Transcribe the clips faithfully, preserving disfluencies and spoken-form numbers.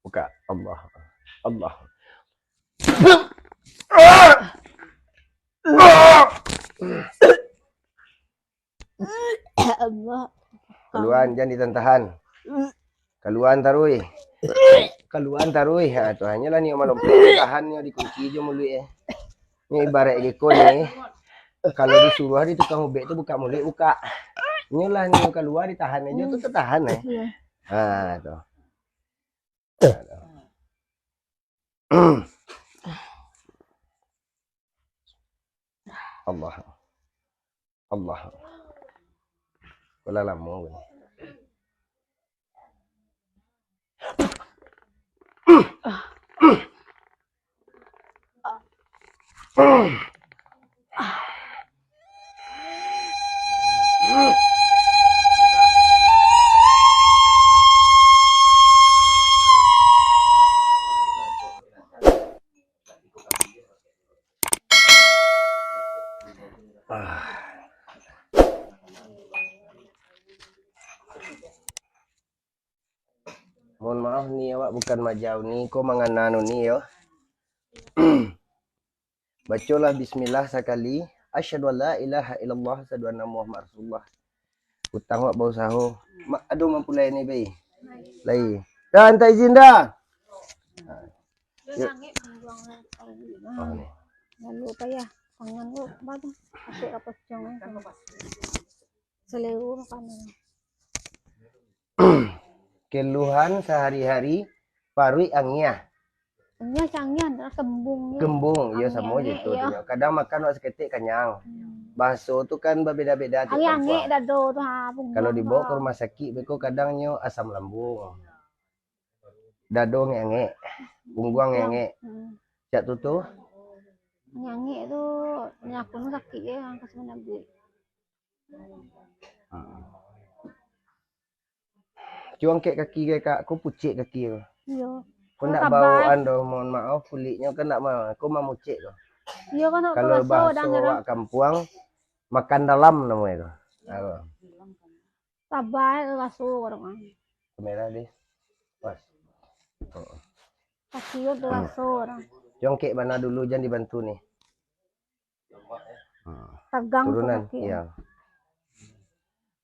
Buka. Allah. Allah. Allah. Kaluan, jan ditahan-tahan. Kaluan taruih. Kaluan taruih. Ha, tu hanyolah nio malompat, tahan nio dikunci jo muluik, eh. Ni ibarat giko ni. Kalau disuruah di tukang ubek tu buka muluik, buka. Nyolah nio kalua, ditahan aja tu tatahan, eh. Iya. Ha, tu. Allah. Allah. Kok lah lamo ko ni. Ah. Mohon maaf ni, awak bukan majau ni, ko mangana nu ni yo. Bacolah bismillah sakali, asyhadu an la ilaha illallah, asyhadu anna Muhammad Rasulullah. Utang wak bausaho. Ma-, ado mampulai ni, bai. Lai. Dah, minta izin dah. Ha. Yo. Oh, ni. Lalu payah tangan tu, apa tu? Asyik apa cong, eh. Selero makanan. Keluhan sehari-hari, paruik angiah. Angiah, angiah, adalah kembung. Kembung, iyo, samo je tu, iyo. Kadang makan wak saketek kanyang. Hmm. Bahaso tu kan babeda-beda tiap angek-angek tempat. Dado tu, ha, pungguang. Kalau dibawa ka rumah sakik, beko kadang nyo asam lambung. Dado angek-angek, pungguang angek-angek. Hmm. Cak tu tu. Angek-angek tu, nyo aku nu sakik je, angka samanaguik. Hmm. Cubo angkek kaki ko, Kak, ko pucek kaki ko. Iyo. Ko ndak bawaan doh, mohon maaf, kuliknyo kan ndak ma-, ko mamucek ko. Iyo, kan ndak. Kalau bahaso awak kampuang, makan dalam namonyo ko. Apo? Tabah raso urang. Kamera deh. Pas. Heeh. Kaki tu raso urang. Cubo angkek bana dulu, jan dibantu ni. Hmm. Tagang tu. Turunan, kaki, ya.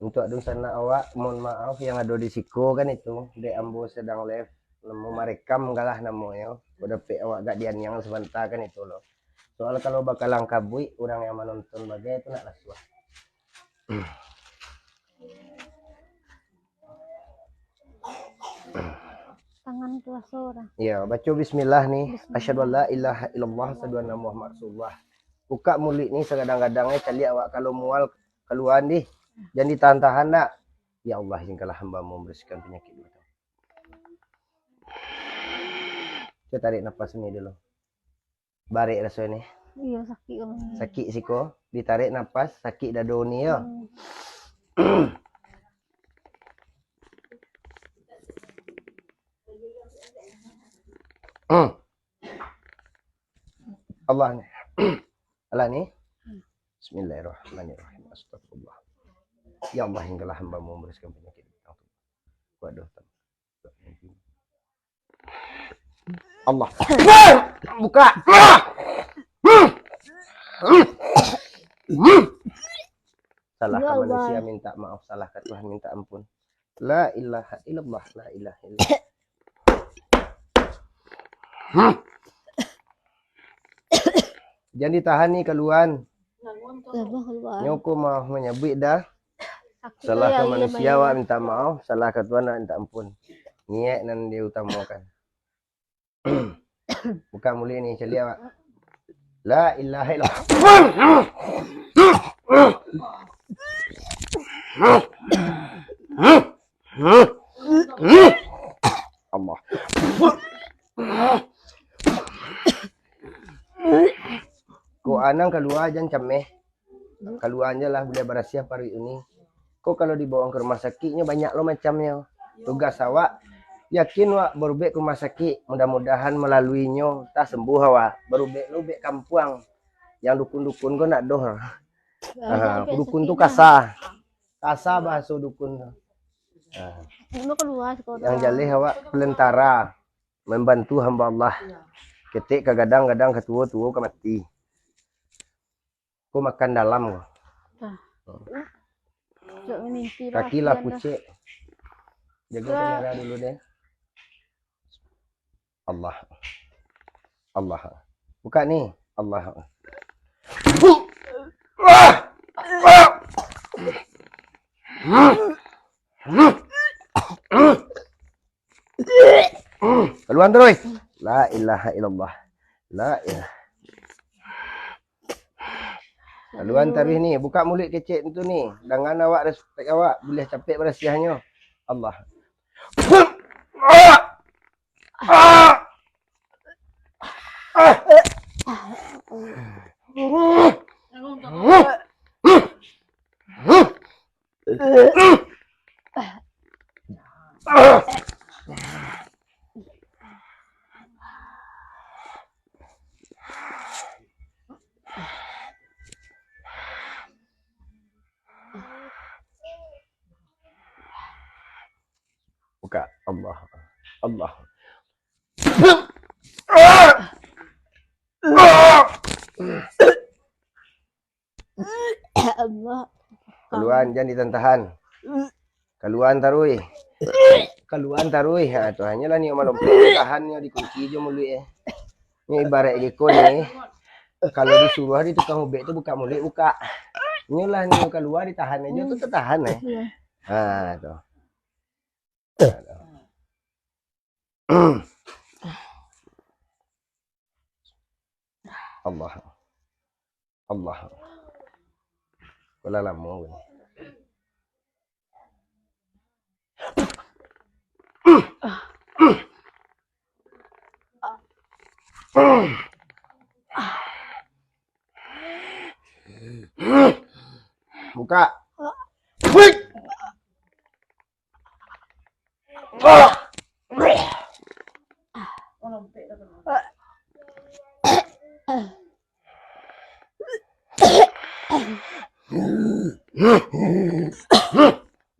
Untuk dunsanak awak, mohon maaf yang ado di siko kan itu, dek ambo sadang live, namo marekam kalah namonyo, ko dapek awak agak dianiang sabanta kan itu lo. Soal kalau bakalang kabuik, urang yang manonton bagai tu nak lasuah. Tangan tu raso dah. Iyo, baco bismillah ni. Bismillah. Asyhadu an la ilaha illallah, asyhadu anna Muhammad Rasulullah. Bukak muluik ni sagadang-gadang, eh, caliak awak kalau mual kaluan dih. Jan ditahan-tahan dak. Ya Allah, izinkanlah hamba-Mu mambarasiahkan panyakik. Cubo tarik napas ni dulu. Barek raso ni. Iyo, sakik ko. Sakik siko, ditarik napas, sakik dado ni yo. Hmm. Hmm. Allah ni. Allah ni. Bismillahirrahmanirrahim. Astagfirullah. Ya Allah, izinkanlah hamba-Mu mambarasiahkan panyakik. Waduh. Allah. Buka. Salah ka manusia, minta maaf, salah ka Tuhan, minta ampun. La ilaha illallah, la ilaha illallah. Jan ditahan ni kaluan. Nyo ko mah manyabuik dah. Salah ka manusia, awak minta maaf, salah ka Tuhan, awak minta ampun. Niaik nan diutamakan. Bukak muluik ni, caliak awak. La ilaha illallah. Allah. Ko anang kalua jan cameh. Kalua je lah, buliah barasiah paruik uni. Ko kalau dibawa ka rumah sakik, nyo banyak lo macamnyo. Tugas awak, yakin wak barubek ka rumah sakik, mudah-mudahan malaluinyo tasembuh awak. Barubek lo ubek kampuang, yang dukun-dukun ko ndak doh. Ah, dukun tu kasa. Kasa bahaso dukun tu. Ah. Yang jaleh awak Mambantu hamba Allah. Ketek ka gadang, gadang ka tuo, tuo ka mati. Ko makan dalam ko. Kaki lah pucek. Jago kamera dulu deh. Allah. Allah. Buka ni. Allah. Kaluan taruih. La ilaha illallah. La ilaha. Kaluan taruih ni, buka muluik kecek tu ni. Dangan awak, respek awak, buliah capek barasiahnyo. Allah. Buka. Allah. Allah. Allah. Kaluan, jan ditahan-tahan. Kaluan taruih. Kaluan taruih. Ha, tu hanyolah nio malompek, tahan nio, dikunci jo muluik, eh. Nyo ibarat giko ni. Kalau disuruah di tukang ubek tu buka muluik, buka. Nyo lah nio kalua, ditahan ajo tu tatahan, eh. Ha, tu. Allah. Allah. Kok lah lamo ko ni. Buka.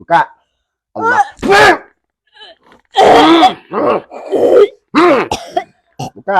Buka. Allah. Buka.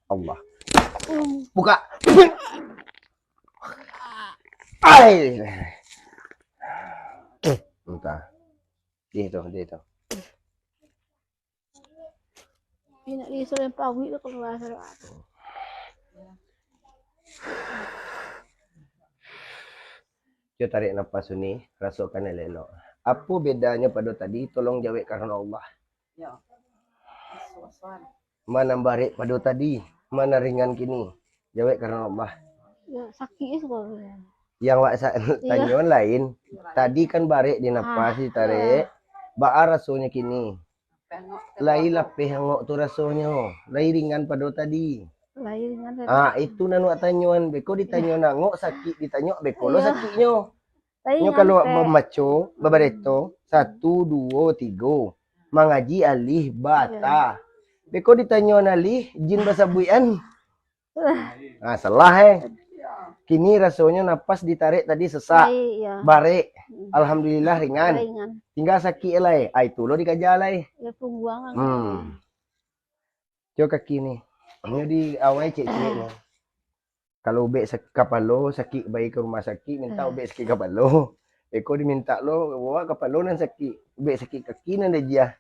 Allah. Buka. Ai. Entah. Di tu, di tu. Indak disuruah pawik tu kalua sudah. Cubo tarik napas sunyi, rasokan elok-elok. Apo bedanyo pado tadi, tolong jawek karano Allah. Yo. Asuah-asuahan. Ma nan barek pado tadi, ma nan ringan kini. Jawek karano Allah. Yo, sakik je suko. Yang wak sa-, tanyoan lain. Tadi kan barek di napas, ah, ditarek. Iyo. Baa rasonyo kini? Lai lapeh angok tu rasonyo. Lai ringan pado tadi. Lai ringan pado tadi. Ah, itu nan wak tanyoan. Beko ditanyo angok, sakik, ditanyo beko lo sakiknyo. Nyo kalau mambaco, babareto, satu, duo, tigo. Mangaji alih, ba, ta. Beko ditanyo alih, jin basabuikan. Ah, salah, eh. Kini rasonyo napas ditarek tadi sesak, barek. Alhamdulillah, ringan. Tingga sakik lai. Ah, itu lo dikaja lai. Hmm. Cubo kaki ni. Nyo di awai cek-ceknyo. Kalau ubek sak-, kapalo sakik, pai ka rumah sakik, mintak ubek sakik kapalo. Beko dimintak lo, wak kapalo nan sakik, ubek sakik kaki nan diagiah.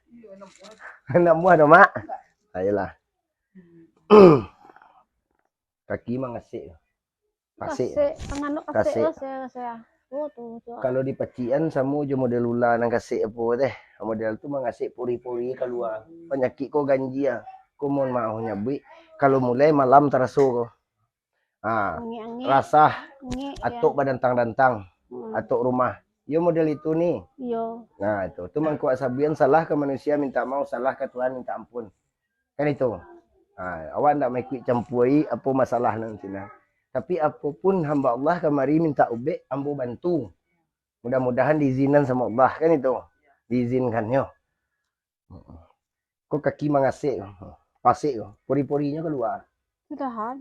Anak buah tu, Mak? Ayolah. Kaki mangasek. Kasek. Kasek, tangan tu kasek. Kasek. Lah, saya, saya. Oh, tu, tu. Kalau dipacikan samo jo model ula nan kasek apo teh. Model tu mangasek pori-pori kalua. Panyakik ko ganjia. Ko mohon maaf nyabuik. Kalau mulai malam taraso ko. Ha, angek-angek. Rasah. Angek, atok yo. Badantang-dantang. Hmm. Atok rumah. Yo model itu ni. Yo. Nah, itu. Tu mangko sabuikan salah ka manusia minta maaf, salah ka Tuhan minta ampun. Kan itu. Ha, awak ndak maikuik campuai apo masalah nan sinan. Tapi apo pun hamba Allah kamari minta ubek, ambo bantu. Mudah-mudahan diizinan samo Allah, kan itu. Diizinkannyo. Ko kaki mangasek, pasek ko. Pori-porinyo kalua. Sudah, ha,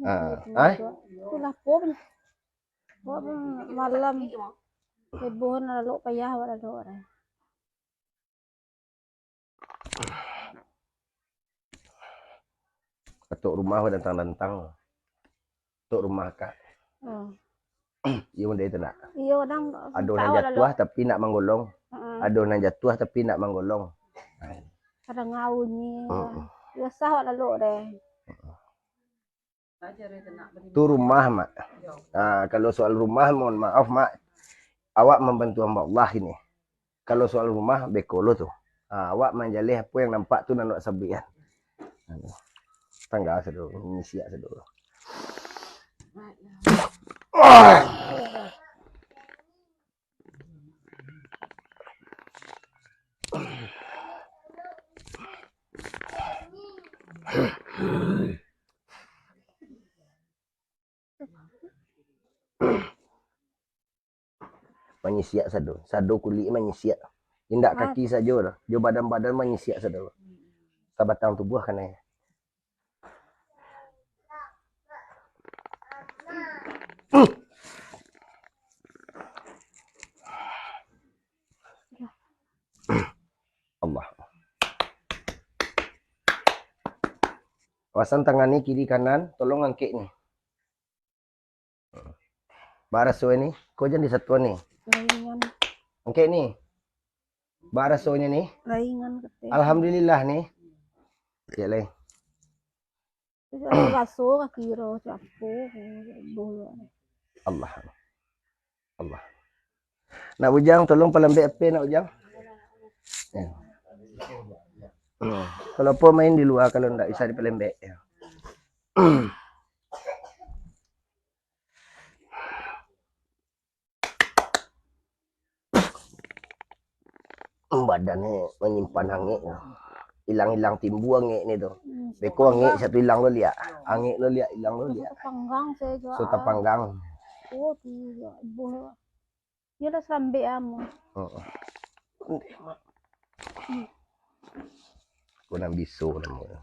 ha? Sudah, po. Awak malam. Ibu lalok payah awak lalok. Katok rumah badantang-dantang. Katok rumah, Kak. Hmm. Iyo, model itu nak. Iyo, kadang ado nan jatuah tapi nak manggolong. Heeh. Ado nan jatuah tapi nak manggolong. Kadang ngau nyi. Heeh. Yo sah awak lalok deh. Tu rumah, Mak. Ah, kalau soal rumah, mohon maaf, Mak. Awak mambantu hamba Allah ini. Kalau soal rumah, beko lo tu. Ah, awak manjaleh apo yang nampak tu nan awak sabuik kan. Tangga sado, manyisiak sado. Manyisiak sado, sado kulik manyisiak. Indak kaki sajo doh, jo badan-badan manyisiak sado. Sabatang tubuah kanai. Allah. Pasang tangan ni kiri kanan, tolong angkek ni. Baraso ni, ko jan disatuan ni. Laingan. Angkek ni. Barasonyo ni. Laingan kate. Alhamdulillah ni. Cek lai. Terus ado raso kaki ro, capo, boh. Allah. Allah. Nak Bujang, tolong palambek ape, Nak Bujang? Ya. Hmm. Kalau apo main di lua, kalau ndak bisa dipalambek, ya. Badan ni manyimpan angek tu. Ilang-ilang timbua angek ni tu. Hmm, beko angek satu ilang lo liak. Angek lo liak, ilang lo liak. Tapanggang sajo. So tapanggang. Oh, tu yo, ibuh. Yo lah sambek amu. Heeh. Ondeh, Mak. Ko nan biso namonyo.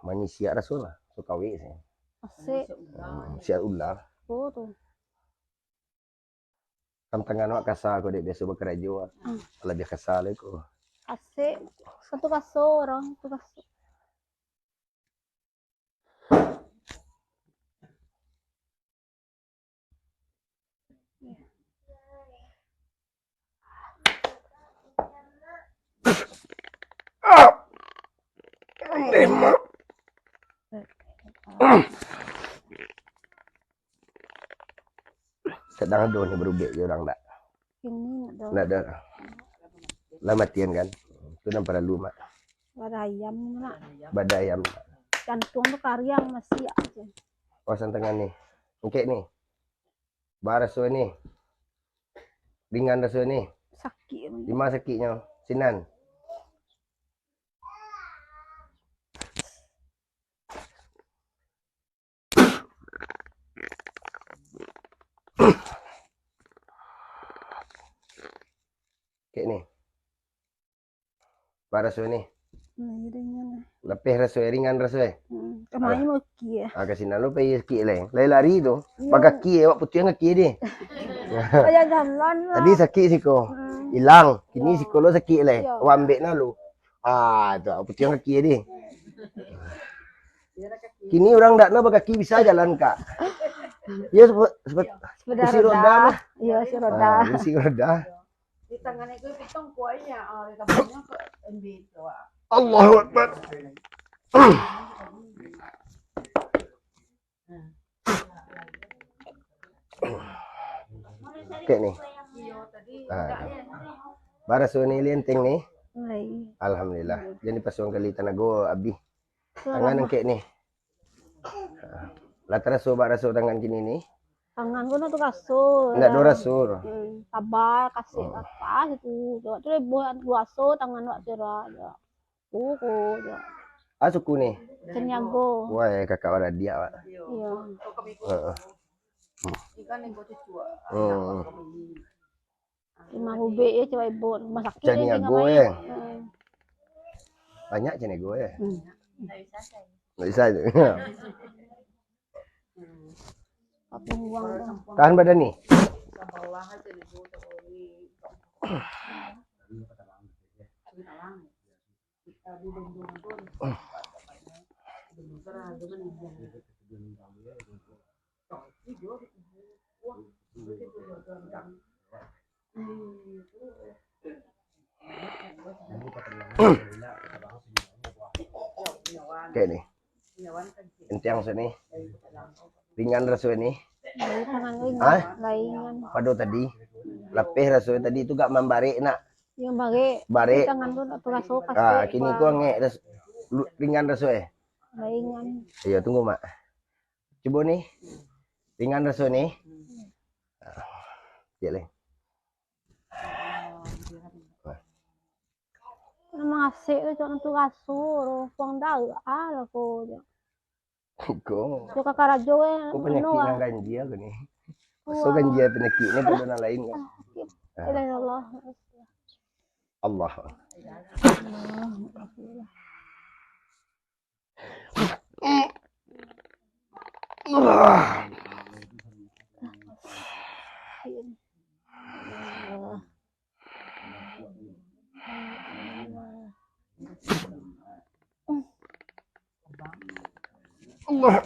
Manyisiak raso lah, so kawik sih. Asik. Hmm, siap ulah. Oh, tu. Kan tangan awak kasa ko, dek biaso bakarajo. Hmm. Labiah kasa lai ko. Asik. Satu kaso orang, satu kaso. Sadang ado ni barubek jo urang dak? Kini ndak ado. Ndak ado. Lah matian kan? Tu nan paralu, Mak. Badai ayam ni, Mak. Badai ayam. Jantuang tu kariang masih aja. Pasang tangan ni. Angkek ni. Baraso ni. Ringan raso ni. Sakik ni. Di ma sakiknyo? Sinan. Kek ni. Baraso ni. Nah, ringan lah. Lapeh raso, ringan raso, eh? Hmm. Kamain oke, ya. Ah, ka sinan lo pai sakik lai. Lai lari tu. Iya. Bakaki, awak putuih kaki dia. Kayak jalan lah. Tadi sakik siko. Hmm. Hilang. Kini siko lo sakik lai. Iya. Awak ambek nah lo. Ah, tu, putuih kaki dia. Kini urang dak na bakaki bisa jalan, Kak. Ya, sepe-, sepe-, kursi roda lah. Iya, kursi roda. Ah, kursi roda. Di tangan itu pitong kuahnya, ah, di tangannya ke N B itu, ah. Allahu Akbar. Kek ni. Iyo, tadi ah. Baraso ni lenteng ni? Lai. Alhamdulillah. Jadi pasuang kali tanago abih. Tangan angkek ni. Ah. Lah taraso baraso tangan kini ni? Tangan ko tu raso. Ndak ado raso. Hmm, sabar, kasih apa situ. Awak tu leboh raso tangan awak sira. Tu ko je. Ah, suku ni? Caniago. Wah, kakak baradiak, Pak. Iya. Heeh. Hmm. Lima ubek ya, coba ibu. Rumah sakit. Caniago, eh. Hmm. Banyak Caniago, eh. Hmm. Ndak bisa je. Hmm. Tahan badan ni. Oke ni. Entiang sini. Ringan raso ni. Lai tangan ringan. Hah? Lai ringan. Pado tadi. Lapeh raso tadi tu gak mambarek nak. Yang barek. Barek. Tangan tu nak teraso. Ah, kasih, kini tu angek ras-, lu-, ringan raso eh. Lai ringan. Iyo, tunggu mak. Cubo ni. Ringan raso ni. Ah, cek lai. Mangasek tu, cok, tu raso tu, puang darah lah ko, cok. Ko. Cok, kakarajo, eh, ko panyakik nan ganjia ko ni. Raso ganjia panyakik ni, pado nan lain kan. Ah. Allah. Allah.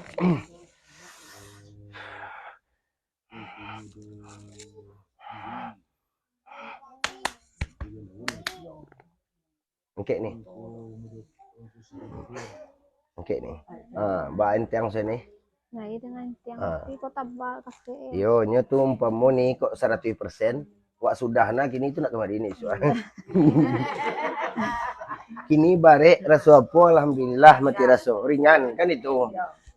Angkek ni. Angkek ni. Ha, ba entiang sini. Nah, itu dengan entiang. Ha. Tapi kok tabal kasih, eh. Iyo, nyo tu umpamo ni kok saratuih persen. Wak sudah nah kini tu nak kamari ni, suah. Kini barek raso apo, alhamdulillah, mati raso. Ringan, kan itu.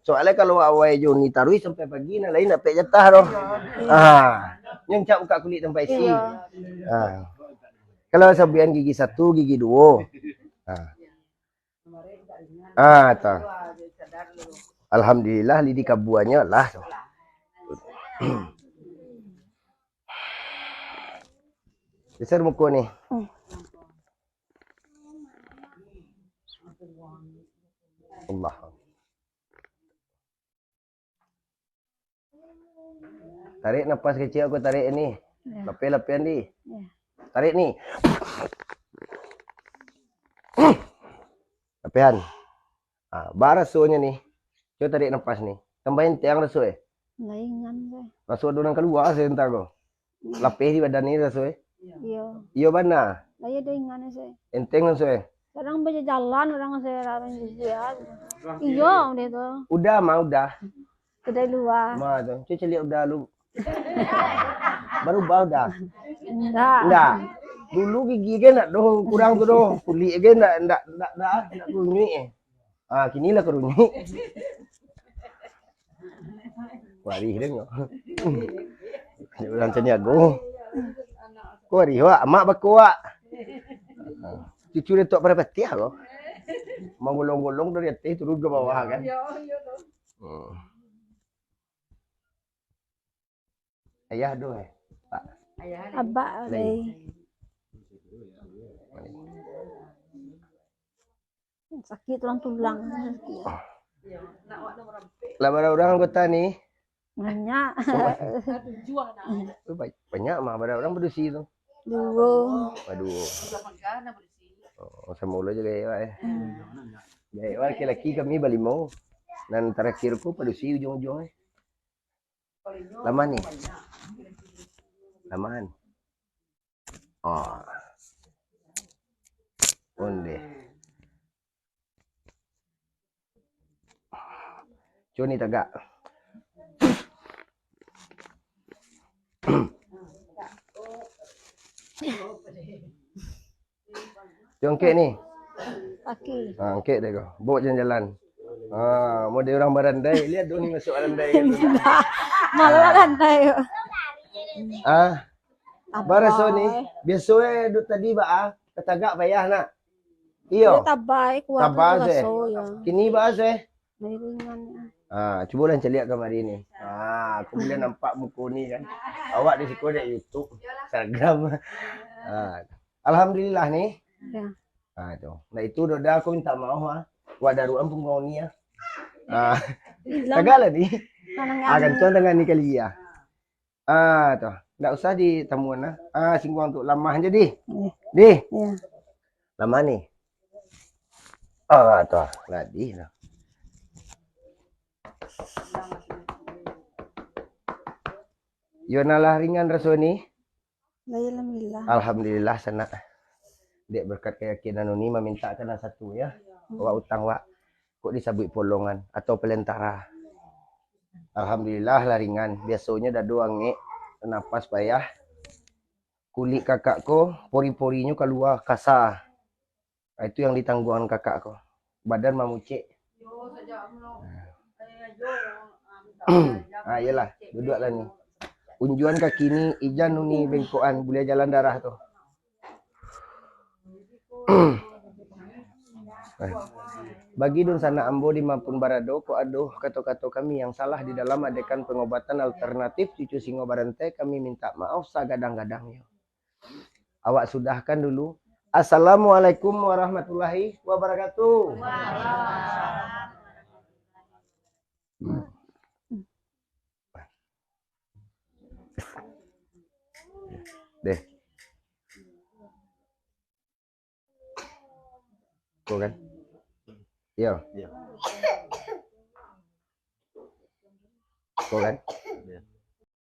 Soalnya kalau awai jo ni taruih sampai pagi, nan lain dapek jatah doh. Ah, nyo cak buka kulik tanpa isi. Iyo. Ah. Kalau sabuikan gigi satu, gigi duo. Ah. Ah, tu. Alhamdulillah, lidi kabuanyo lah tu. Geser muko ni. Hmm. Allah. Tarik napas kecil, aku tarik ni. Ya. Lapeh-lapehan di. Ya. Tarik ni. Lapehan. Ah, ba rasonyo ni. Cubo tarik napas ni. Tambah entiang raso eh. Laingan deh. Raso ado nan kalua sajo entah ko. Lapeh di badan ni raso eh. Iyo. Iyo bana. Lah iyo ado ingan se. Enteng se. Kadang bajalan orang se, orang jijia. Iyo, dia tu. Udah mah, udah. Kedai luar. Mah tu. Cubo caliak udah lu. Barubah udah. Ndak. Ndak. Dulu gigi kan ndak doh kurang tu doh. Kulik kan ndak, ndak, ndak, ndak, ndak kunyuik eh. Ah, kini lah karunyik. Kuarih deh nyo. Urang Caniago. Kuarih wak, amak bako wak. Ah, cucu Datuak Parapatiah ko. Manggolong-golong dari ateh turun ka bawah kan. Hmm. Ayah ado eh, Pak? Abak lai. Sakik tulang-tulang. Lah bara urang anggota ni? Banyak. Ba-, banyak mah bara urang padusi tu. Duo. Aduh. Oh, samo lo jo gaek wak eh. Hmm. Gaek wak laki-laki kami balimo. Nan tarakhir ko padusi ujuang-ujuang eh. Laman ni. Laman. Oh. Ondeh. Cubo ni tagak. Tu angkek ni. Kaki. Ha, angkek dek ko. Bawa jalan-jalan. Ha, model urang barandai. Lihat tu ni masuk barandai kan tu. Malah barandai. Ah. Baraso ni. Biaso eh duk tadi ba ah. Tatagak payah nak. Iyo. Dia tabai, kuat. Tabai tu se. Raso, ya. Kini ba se. Dari ringan, ya. Ha, cubolah caliak kamari ni. Ha, aku buliah nampak muko ni kan. Awak di siko dek YouTube, Instagram. Ha. Alhamdulillah ni. Ya. Ha, tu. Nah, itu Doda aku minta maaf ah. Wak daruan punggawa ni ah. Ha. Hilang. Tagaklah ni. Ah, gantuang tangan ni kali ya. Ah, tu. Ndak usah ditamuan lah. Ah, singguang tu lamah je, dih. Dih. Ya. Lamah ni. Ah, tu. Lah, dih lah. Yo, nah lah ringan raso ni. Baik, alhamdulillah. Alhamdulillah, sanak. Dek berkat keyakinan uni maminta ka nan satu, ya. Hmm. Wak utang, wak. Kok disabuik polongan atau pelentara. Alhamdulillah lah ringan. Biasonyo dado angek, napas payah. Kulik kakak ko, pori-porinyo kalua kasa. Ah, itu yang ditangguangan kakak ko. Badan mamucek. Ah, iyolah, duduaklah ni. Unjuan kaki ni, ijan uni bengkokan, buliah jalan darah tu. Bagi dunsanak ambo di manapun barado, kok ado kato-kato kami yang salah di dalam adekan pengobatan alternatif cucu singo barantai, kami minta maaf sagadang-gadangnyo. Awak sudahkan dulu. Assalamualaikum warahmatullahi wabarakatuh. Deh. Ko kan? Iyo. Iyo. Ko kan?